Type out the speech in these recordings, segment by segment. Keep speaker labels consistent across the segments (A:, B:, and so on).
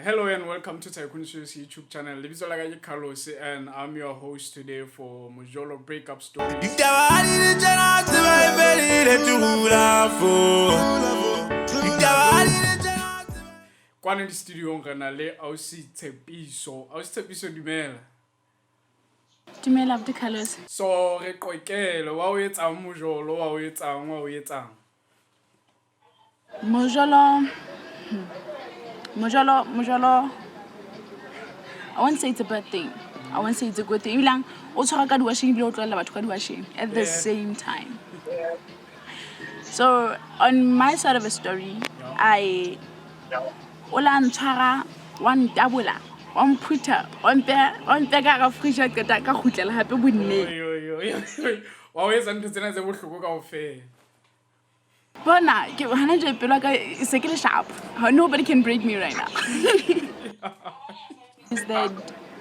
A: Hello and welcome to Tycoon Shows YouTube channel. Lebitso la ka ke Carlos and I'm your host today for Mojolo Breakup Stories.
B: Ditaba ha di le tjena, tseba e fedile, turula fo. Ditaba ha di le tjena, tseba-
A: Kwana di studiong re na le Ausi Tshepiso. Ausi Tshepiso, dumela.
C: Dumela, abuti Carlos.
A: So re qoqele wa o etsang mojolo, wa o etsang, wa o etsang.
C: Mojolo, mojolo, mojolo. I won't say it's a bad thing. I won't say it's a good thing. Ebilang o tshwara ka diwasheng, ebile o tlohella batho ka diwasheng at the same time. So on my side of a story, I o la ntshwara, wa ntabola, wa mphutha, wa mpeha ka hara fridge, ha qeta ka kgutlela hape bonneng.
A: Oi, oi, oi, oi. Wa o etsa ntho tsena tse bohloko kaofela.
C: Bona, ke hana jwale pelo ya ka e se ke le sharp. Nobody can break me right now. Is that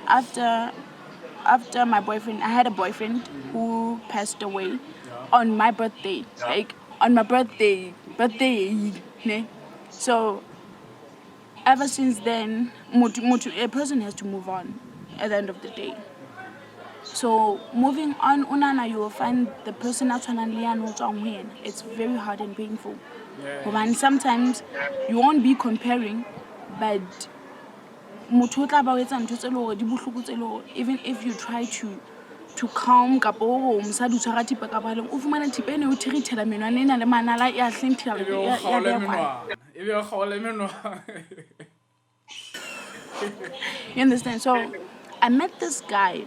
C: after my boyfriend, I had a boyfriend who passed away on my birthday. Like on my birthday, ne? So ever since then, motho, a person has to move on at the end of the day. So moving on, unana, you will find the person a tshwanang le yane o tswang ho yena. It's very hard and painful. Hobane sometimes you won't be comparing, but motho o tla ba o etsa ntho tse le hore di bohloko, tse le hore even if you try to calm, kapa o re o mosadi, o tshwara thipa ka bohaleng, o fumana thipa ene o thirithela menwana ena le manala e a hlenthela.
A: Ebe o
C: ya
A: kgaole
C: beha kwana.
A: Menwana. Ebe o kgaole menwana.
C: You understand? So I met this guy,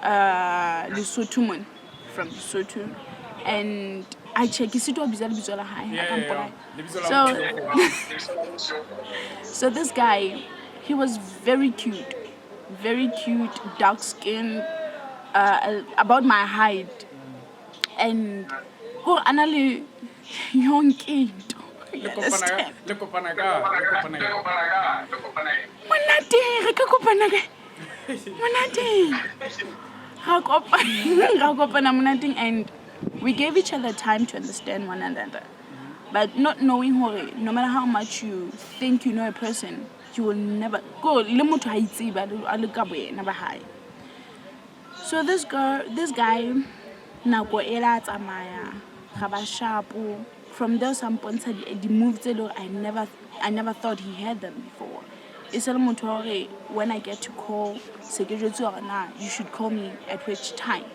C: Lesotho man, from Lesotho, and I check ke sitwa ho bitsa lebitso la hae, a ka mpolaya.
A: Lebitso la motho.
C: So this guy, he was very cute, very cute, dark skin, about my height, and kore a na le yonke into. You
A: Le kopana ka
C: understand?
A: Le kopana ka.
C: Monateng, re ka kopana kae? Monateng ra kopana monateng, and we gave each other time to understand one another, but not knowing hore no matter how much you think you know a person, you will never go le motho ha itsebe a le ka boyena ba hae. So this girl, this guy, nako e la tsamaya, ga ba shapo. From there sa mpontsha di-move tse le hore I never thought he had them before. E se le motho wa hore when I get to call, se ke jwetse hore na you should call me at which time.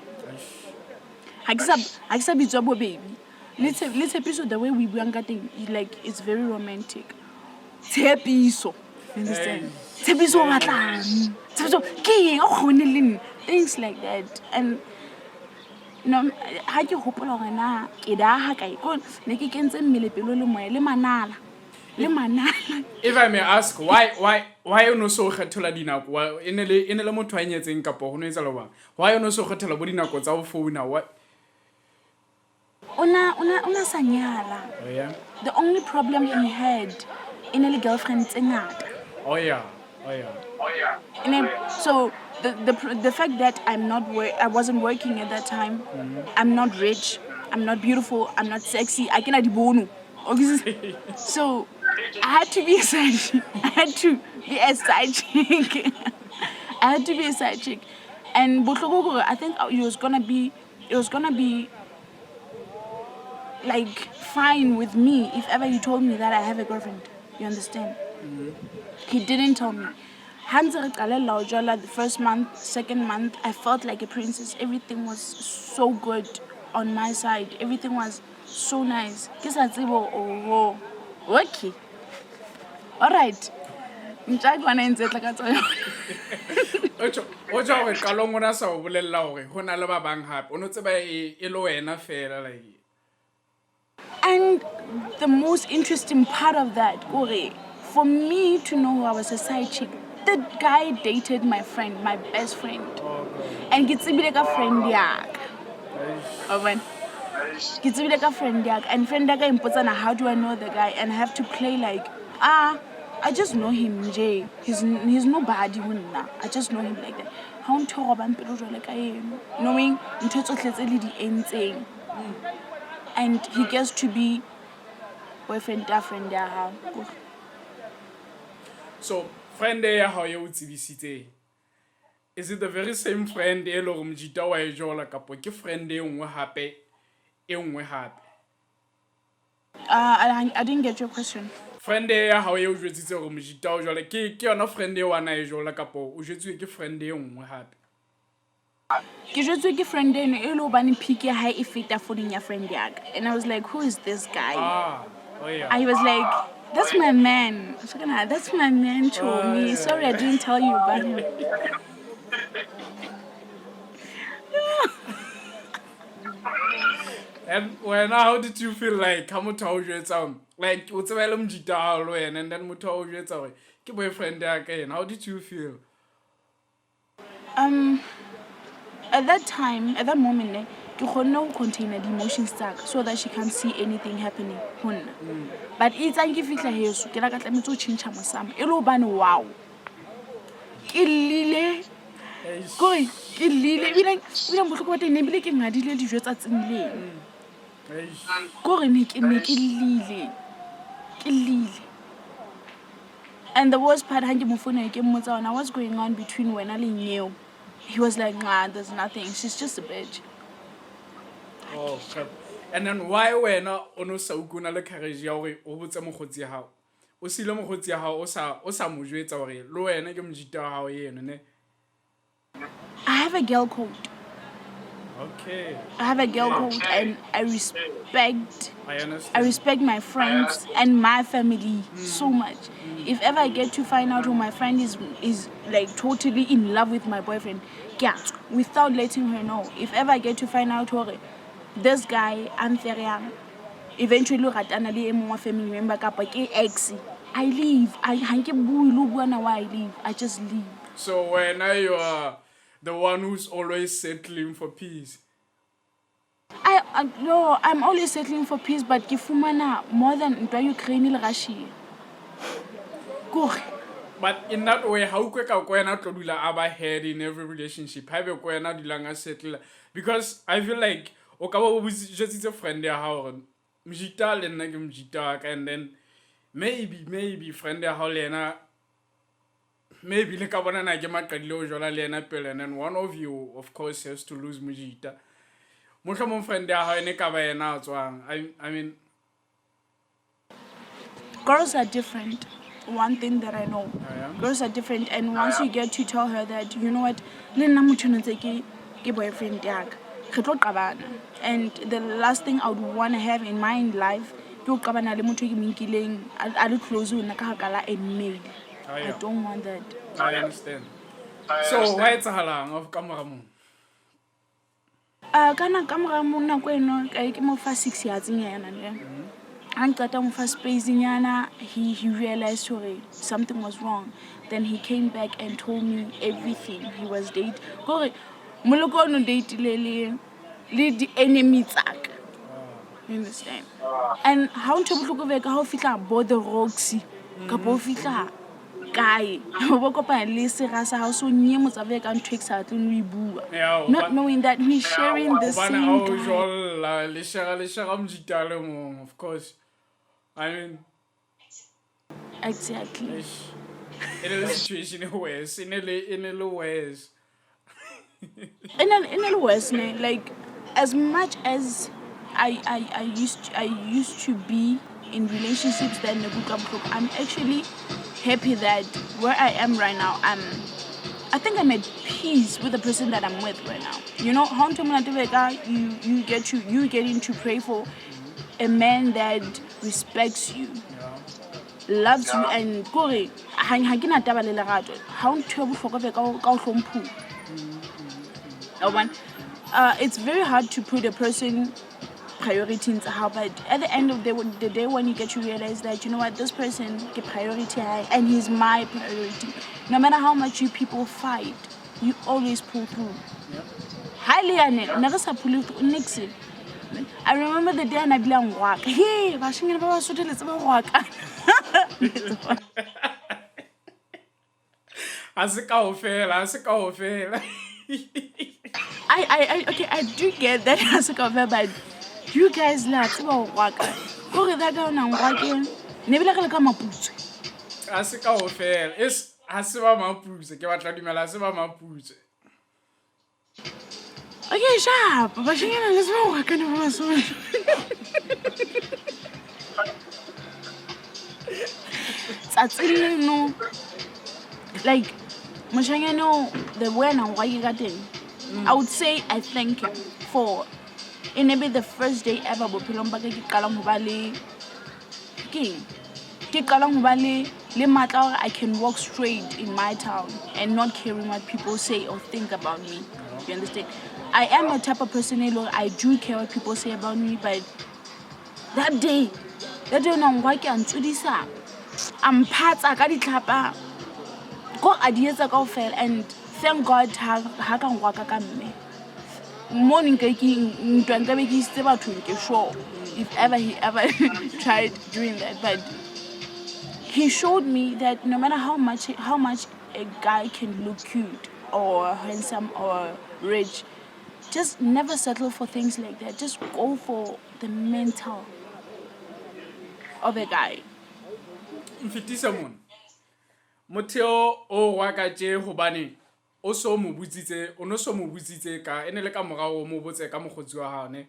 C: Ha ke sa bitswa bo baby le Tshepiso. The way we buang ka teng, like, it's very romantic. Tshepiso, you understand? Tshepiso, o batlang? Tshepiso, ke eng o kgone le nna? Things like that. And no, ha ke hopola hore na ke da ha kae, ko ne ke kentse mmele, pelo le moya le manala le manala.
A: If I may ask, why o no so kgethola dinako? E ne le motho a nyetseng kapa ho no etsa bang? Why o no so kgethola bo dinako tsa ho founa? What?
C: Ona sa nyala.
A: Oh yeah.
C: The only problem he had e ne le girlfriend tse ngata.
A: Oh yeah.
C: So the fact that I wasn't working at that time, I'm not rich, I'm not beautiful, I'm not sexy, I cannot di bono. Okay, so I had to be a side chick. I had to be a side chick. I had to be a side chick. And bohloko ke hore I think it was gonna be like fine with me if ever he told me that I have a girlfriend. You understand? He didn't tell me. Ha ntse re qalella ho jola, the first month, second month, I felt like a princess. Everything was so good on my side. Everything was so nice. Ke sa tsebe hore, oho, okay. All right. Ntja ke yona e ntse e tla ka tsona.
A: O tjho hore qalong o na sa o bolella hore ho na le ba bang hape. O no tseba e le wena fela, like.
C: And the most interesting part of that, kore, for me to know I was a side chick, the guy dated my friend, my best friend. And ke tsebile ka friend ya ka. Wa bona? Ke tsebile ka friend ya ka. And friend ya ka e mpotsana, how do I know the guy? And I have to play like, ah, I just know him, nje. He's nobody ho nna. I just know him like that. Ha o ntho e robang pelo jwalo ka eno. Knowing ntho tsohle tse le di entseng. And he gets to be boyfriend ya friend ya hao.
A: So friend e ya hao e o tsebisitseng, is it the very same friend e le hore mojita wa e jola, kapo ke friend e nngwe hape, e nngwe hape?
C: I didn't get your question.
A: Friend e ya hao e o jwetsitse hore mojita o jwale, ke yona friend e wa na e jola, kapo o jwetsuwe ke friend e nngwe hape?
C: Ke jwetswe ke friend eno e le hobane pic ya hae e feta founung ya friend ya ka. And I was like, "Who is this guy?"
A: Ah, oh yeah.
C: I was like, "That's my man." So kana, "That's my man to me. Sorry I didn't tell you about him."
A: And wena, how did you feel like ha motho a o jwetsa, like o tseba e le mojita wa hao le wena, and then motho a o jwetsa hore ke boyfriend ya ka ena, how did you feel?
C: At that time, at that moment, ne, ke kgonne ho contain the emotions tsa ka so that she can't see anything happening ho nna. But e tsang ke fihla heso, ke la ka tlametse ho tjhentjha mosamo. E le hobane wow. Ke llile. Kore ke llile ebile bohloko ba teng ne ebile ke ngadile dijo tsatsing leno. Kore ne ke llile. Ke llile. And the worst part, ha ke mo founela ke mmotsa hore what's going on between wena le Nyeo. He was like, "Nah, there's nothing. She's just a bitch."
A: Oh crap. And then why wena o no sa utlwe o na le courage ya hore o botse mokgotsi ya hao? O siile mokgotsi ya hao o sa mo jwetsa hore le wena ke mojita wa hao eno ne?
C: I have a girl code. I have a girl code and
A: I
C: I
A: understand.
C: respect my friends and my family so much. If ever I get to find out who my friend is like totally in love with my boyfriend, ke a tswa, without letting her know. If ever I get to find out hore this guy I'm fereyang eventually o ratana le e mong wa family member kapa ke ex, I leave. I ha nke bue le ho bua na why I leave. I just leave.
A: So wena, you are the one who's always settling for peace.
C: I no, I'm always settling for peace, but ke fumana more than ntwa Ukraine le Russia. Kore
A: But in that way, ha utlwe ka ko wena o tlo dula a ba head in every relationship. Ha ebe ko wena o dulang a settle, because I feel like o ka ba o jwetsitse friend ya hao hore mojita le nna ke mojita wa ka, and then maybe friend ya hao le yena maybe le ka bonana ke maqadile o jola le yena pele, and then one of you of course has to lose mojita. Mohlomong friend ya hao ene ka ba yena a tswang. I mean,
C: Girls are different. One thing that I know,
A: yeah?
C: Girls are different, and once you get to tell her that, you know what, le nna motho ono ntse ke boyfriend ya ka, re tlo qabana. And the last thing I would want to have in my life ke ho qabana le motho e ke mo nkileng a le close ho nna ka haka la a male.
A: Oh,
C: I
A: yeah.
C: don't want that.
A: I understand. So hwa etsahalang ka mora moo?
C: Kana ka mora mo nako eno ka ke mo fa 6 years nyana ne. Ha nqeta mo fa space nyana, he realized hore something was wrong. Then he came back and told me everything. He was date kore moloko ono date-ile le di-enemy tsaka, you understand? And ha o ntho e bohloko be ka ha o fihla bo the Roxy kapa o fihla kae, o bo kopana le sera sa hao so nyemotsa be ka ntho e ke sa batleng ho e bua,
A: Yeah,
C: not knowing that we sharing the
A: hobane
C: same
A: ha o
C: guy.
A: Jolla le share mojita a le mong, of course. I mean,
C: Exactly.
A: Eish, e ne le situation e worse, e ne le worse.
C: In a worse ne, like as much as I used to be in relationships that ne ke utlwa bohloko, I'm actually happy that where I am right now, I think I'm at peace with the person that I'm with right now. You know, ha ntho e monate be ka you getting to pray for a man that respects you, loves you, and kore ha ke na taba le lerato. Ha o ntho e bohlokwa be ka ho hlomphuwa. Wa bona? It's very hard to put a person priority in hao, but at the end of the day when you get to realize that, you know what, this person ke priority hae and he's my priority, no matter how much you people fight, you always pull through. Ha le yane ne re sa pull through nix. I remember the day a na bile a ngwaka, he bashanyana ba Basotho le tseba go ngwaka.
A: Ha se kaofela, ha se kaofela.
C: I okay, I do get that as a cover, but you guys la tseba go gwaka. Kore that guy o na ngwake ne bile re le ka Maputswe.
A: Ha se kaofela. Ha se ba maputswe, ke batla dumela ha se ba maputswe.
C: Okay, sharp. Bashanyana le tseba go akana ba Basotho. Tsatsing leno, like, moshanyana o, the way a nang ke ka teng, I would say I thank him for e ne be the first day ever bophelong ba ka ke qalang ho ba le keng, ke qalang ho ba le matla hore I can walk straight in my town and not caring what people say or think about me. You understand? I am a type of person e leng hore I do care what people say about me, but that day o nang ke a ntsodisa, a mphatsa ka ditlhapa, ko a di etsa kaofela. And thank God ha ka ngwaka ka mme mo ne nka ke ntwa nka be ke isitse bathong, ke sure, if ever he ever tried doing that. But he showed me that no matter how much a guy can look cute or handsome or rich, just never settle for things like that. Just go for the mental of a guy.
A: Mfetise mona. Motho o wa ka tje hobane o so mo botsitse, o no so mo botsitse ka ene le ka morao o mo botse ka mokgotsi wa hao, ne?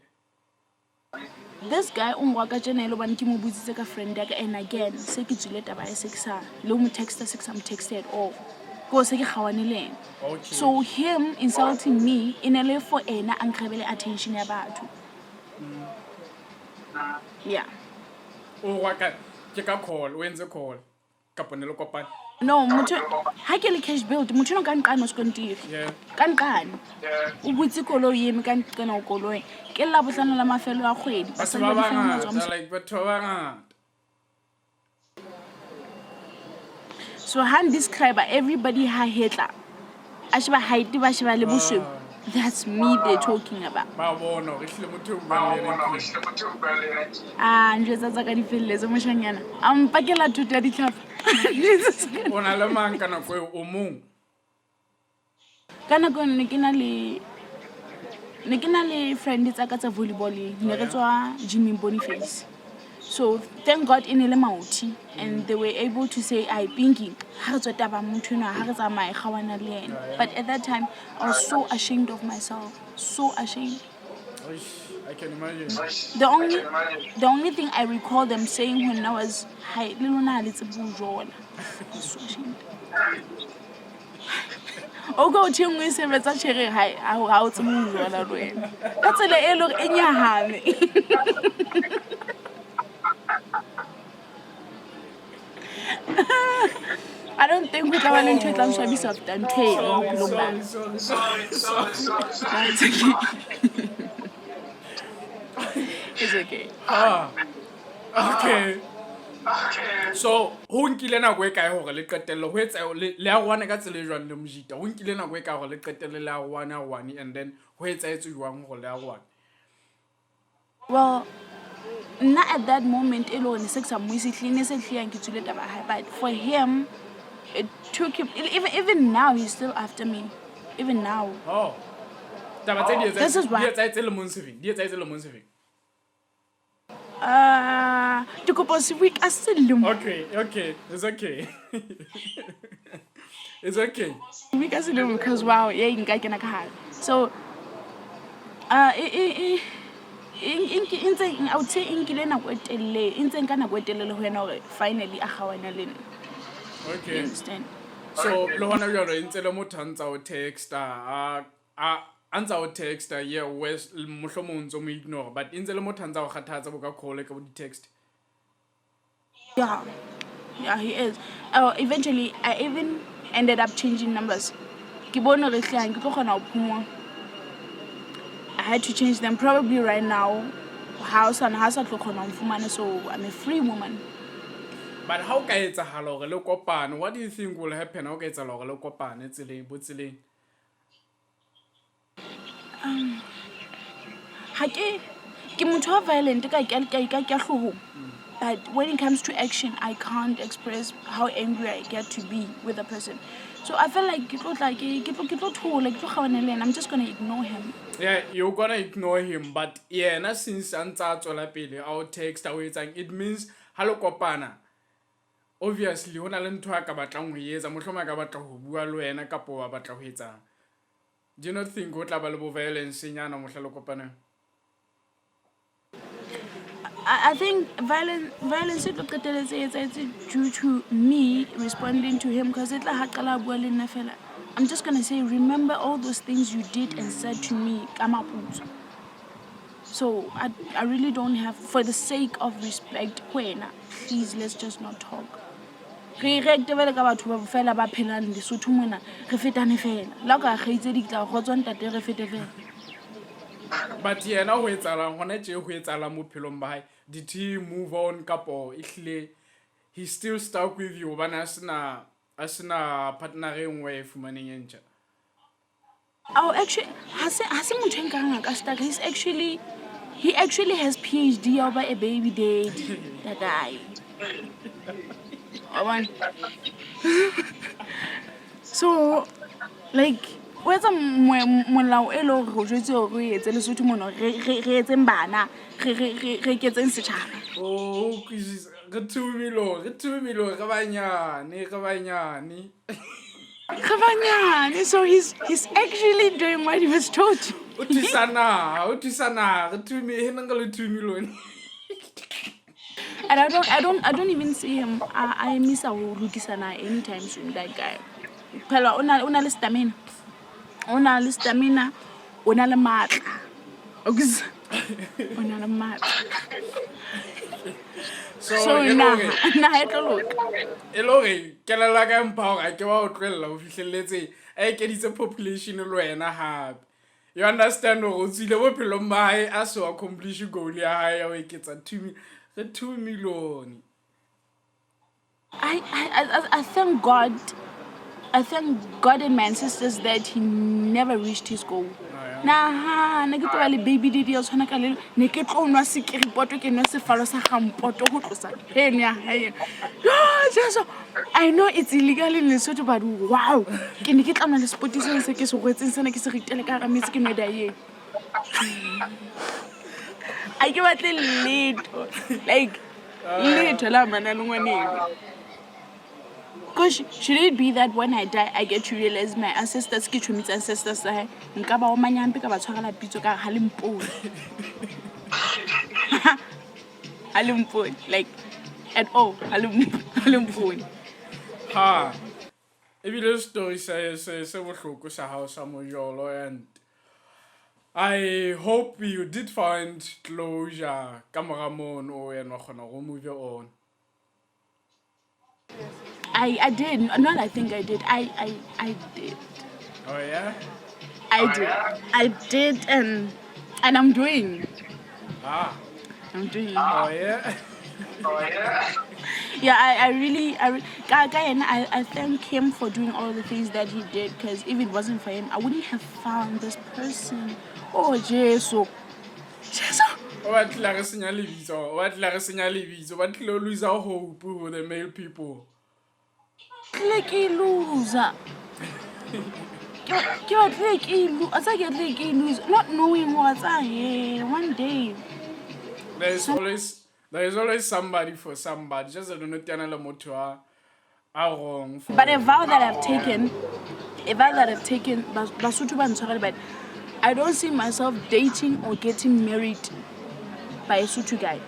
C: This guy o ngwa ka tjena e le hobane ke mo botsitse ka friend ya ka, and again se ke tswile taba ya se ke sa le ho mo texta, se ke sa mo texte at all, ke gore se ke kgaohane le ena. So him insulting me e ne le for ena a nkrebele attention ya batho, yeah.
A: O wa ka ke ka call, o entse call kapa ne le kopane?
C: No, motho ha ke le cash build, motho eno ka nqane o sekontiri. Ka nqane o butse koloi, eme ka nqane o koloi, ke Labohlano la mafelo a kgwedi.
A: Batho
C: Basadi
A: ba
C: ba di
A: bangata,
C: tswa.
A: Like batho ba bangata.
C: So ha describe everybody, ha hetla a sheba height, ba sheba le bosweu, that's me they're talking about.
A: Ba bona hore ehlile motho o buang le ena ke eng.
C: A njwetsa tsa ka di felletse, moshanyana a mpakela thuto ya ditlhapa.
A: O na le mang ka nako eo, o mong?
C: Ka nako eno ne ke na le friend tsa ka tsa volleyball, ne re tswa gyming Boniface. So thank God e ne le mauthi and they were able to say, "Ai Pinky, ha re tswe taba motho enwa, ha re tsamaye kgawana le ena." But at that time I was so ashamed of myself, so ashamed.
A: Eish, I can imagine.
C: The only thing I recall them saying when I was, "Hi, le lona ha le tsebe ho jola." I was so ashamed. O ka o tjhe nngwe e sebetsa tjhere ha o tsebe ho jola le wena. Ka tsela e leng hore e nyahame. I don't think ho tla ba le ntho e tlang swabisa ho feta ntho eno bophelong ba ka.
A: Sorry, sorry, sorry.
C: No, it's okay. It's okay.
A: Ah, okay. So, ho nkile nako e kae hore le qetelle ho etsa le arohane ka tsela e jwang le mojita? Ho nkile nako e kae hore le qetelle le arohane arohane, and then ho etsahetse jwang hore le arohane?
C: Well, nna at that moment e le hore ne se ke sa mmuise, hlile ne se hliyang ke tswile taba ya hae. But for him, it took him, even now he's still after me. Even now.
A: Oh. Taba tse di
C: This is why
A: di etsahetse lemong sefeng? Di etsahetse lemong sefeng?
C: Ke kopa o se bue ka selemo.
A: Okay. It's okay. It's okay.
C: Bue ka selemo because wow, ye nka kena ka hare. So e ntse, I would say e nkile nako e telele, e ntse nka nako e telele ho yena hore finally a kgaohane le nna. You understand?
A: So le hona jwalo e ntse le motho a ntsa o texta, a ntsa o texta, yeah, wes mohlomong o ntso mo ignore, but e ntse le motho a ntsa o kgathatsa bo ka call, ka bo di-text.
C: Yeah, he is. Eventually, I even ended up changing numbers. Ke bone hore hle ha ke tlo kgona ho phomola. I had to change them. Probably right now, ha o sa tlo kgona ho nfumana, so I'm a free woman.
A: But ha o ka etsahala hore le kopane, what do you think will happen ha o ka etsahala hore le kopane tseleng, bo tseleng?
C: Ha ke motho wa violent ka hloohong. But when it comes to action, I can't express how angry I get to be with a person. So I feel like ke tlo tla ke tlo thola, ke tlo kgaohana le yena. I'm just gonna ignore him.
A: Yeah, you're gonna ignore him, but yena since a ntsa a tswela pele a o text, a o etsang, it means ha le kopana Obviously ho na le ntho a ka batlang ho e etsa, mohlomong a ka batla ho bua le wena kapo wa batla ho etsang. Do you not think ho tla ba le bo violence nyana mohla le kopanang?
C: I think violence e tlo qetelletse e etsahetse due to me responding to him, because e tla ha qala a bua le nna fela, I'm just gonna say, remember all those things you did and said to me ka maputso. So I really don't have, for the sake of respect ho wena, please, let's just not talk. Re activele ka batho ba fela ba phelang Lesotho mona, re fetane fela. Le ha o ka kgaitsedi ke tla kgotso ntate, re fete fela.
A: But yena ho etsahalang hona tje, ho etsahalang bophelong ba hae? Did he move on kapo ehlile he still stuck with you hobane a sena partner e nngwe e fumaneng e ntjha?
C: Oh, actually, ha se motho e nkareng a ka stuck. He actually has PhD ya ho ba a baby daddy. That guy. Wa bona? So, like, o etsa molao e le hore re jwetse hore re etse Lesotho mona, re etseng bana, re eketseng setjhaba.
A: O utlwisisa, re 2 million, re 2 million, re banyane, re banyane.
C: Re banyane. So he's actually doing what he was told to.
A: O thusa naha, o thusa naha, re 2 million, re le 2 million.
C: And I don't even see him. I miss ho lokisa naha anytime soon, that guy. Phela o na le stamina. O na le stamina, o na le matla. O na le matla.
A: So,
C: So
A: e le
C: naha
A: hore
C: naha e tlo loka.
A: E le hore kelello ya ka e mpha hore a ke wa o tlohella ho fihlelletse a ekeditse population le wena hape. You understand hore o tswile bophelong ba hae a so accomplish goal ya hae ya ho eketsa re 2 million.
C: I thank God. I thank God and my ancestors that he never reached his goal.
A: Yeah.
C: Nahana ke tlo ba le baby daddy ya tshwana ka le ne ke tlo nwa sekiripoto, ke nwe sefalo sa gampoto ho tlosa eno ya hae. Yo, Jesu, I know it's illegal in Lesotho, but wow, ke ne ke tla nwa le sepoti seno se ke se rwetseng sena, ke se ritele ka hara metsi, ke nwe daeng. A ke batle letho, like letho la amana le ngwaneno. Because should it be that when I die, I get to realize my ancestors, ke tjhomitse ancestors tsa hae, nka ba omanya hampe, ka ba tshwarela pitso ka re ha le mpone. Ha le mpone, like at all, ha le mpone.
A: Ha ebile story se bohloko sa hao sa mojolo, and I hope you did find closure ka mora mono, wena wa kgona go move on.
C: I did. Not I think I did. I did.
A: Oh yeah.
C: I did. I did, and I'm doing.
A: Ah.
C: I'm doing.
A: Oh yeah.
C: Yeah, I really, ka yena, I thank him for doing all the things that he did, because if it wasn't for him, I wouldn't have found this person. Oh, Jesu. Jesu.
A: O batlile re senya lebitso, o batlile re senya lebitso, o batlile o lose hope with the male people.
C: Tlile ke loser. Ke batlile ke lo, a tsa ke tlile ke lose, not knowing what tsa one day.
A: There is always somebody for somebody. Just don't know teana le motho a wrong for
C: But a vow that I've taken, a vow that I've taken, Basotho ba ntshwarele, but I don't see myself dating or getting married by a Sotho guy.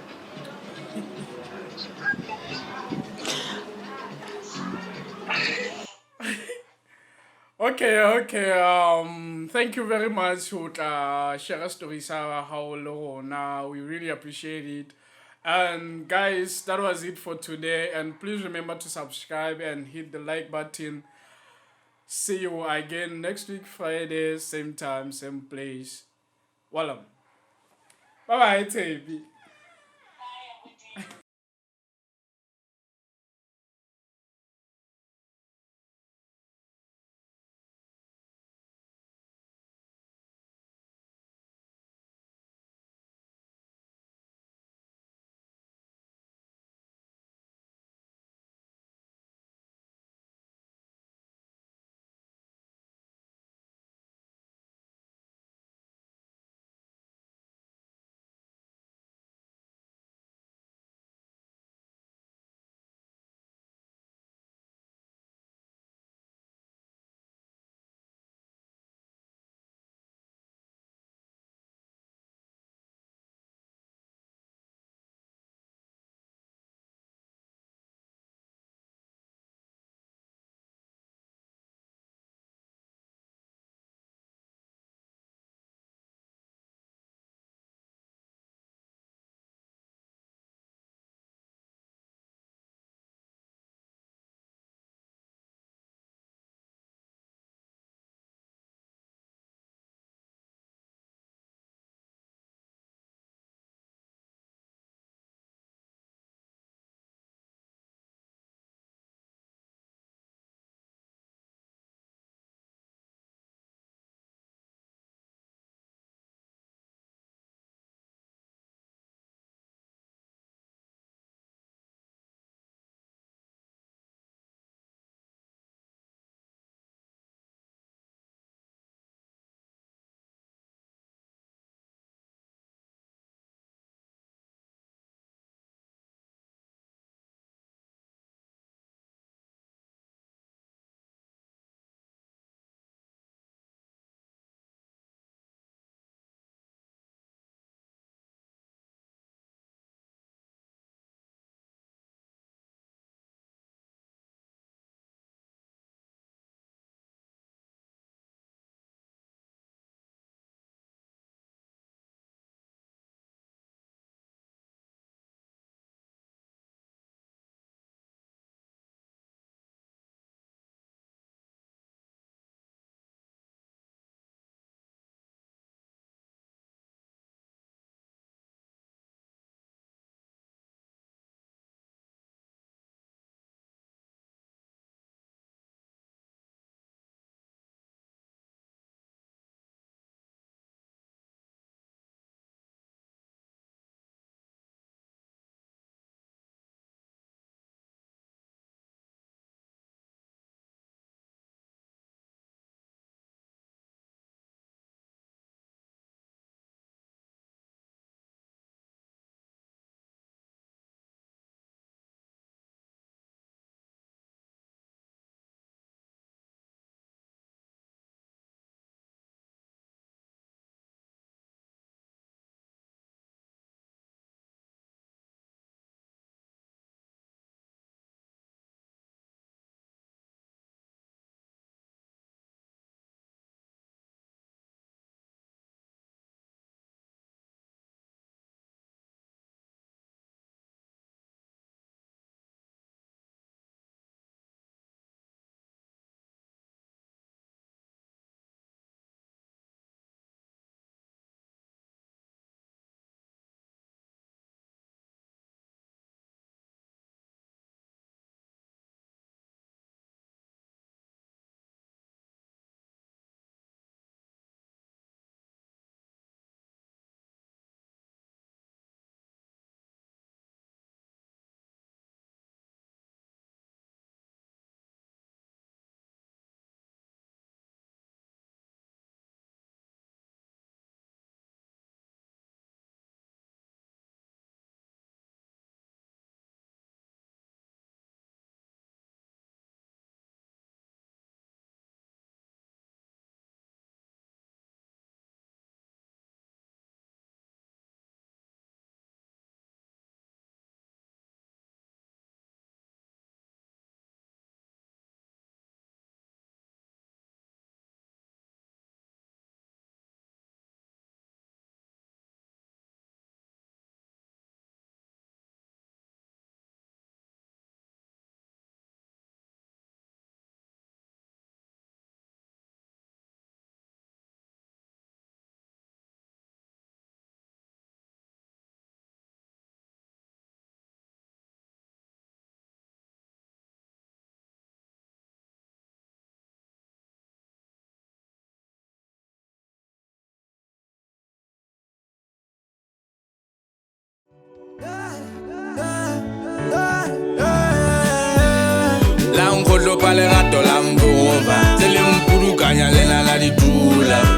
A: Okay. Thank you very much ho tla share story sa hao le rona. We really appreciate it. And guys, that was it for today. And please remember to subscribe and hit the like button. See you again next week, Friday, same time, same place. Wala. Bye bye, Tebi.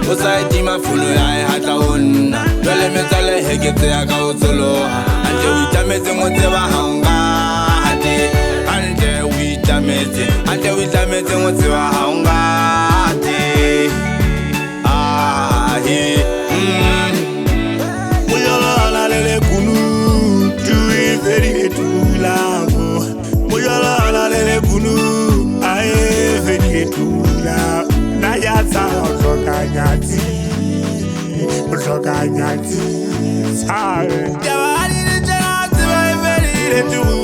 B: O sa e tima fono ya hae ha tla ho nna. Jwale metswalle he ke tseya ka ho tsoloha. Hantle o itlametseng o tseba ha o ngate. Hantle o itlametse, hantle o itlametseng o tseba ha o ngate. Ah, he.
D: Mojala le le kunutu e fedile tulako. Mojala le le kunu ae fedile tula. Na ya tsa o hloka nyatsi, o hloka nyatsi. Tshare.
B: Taba ha di le tjena, tseba e fedile tu.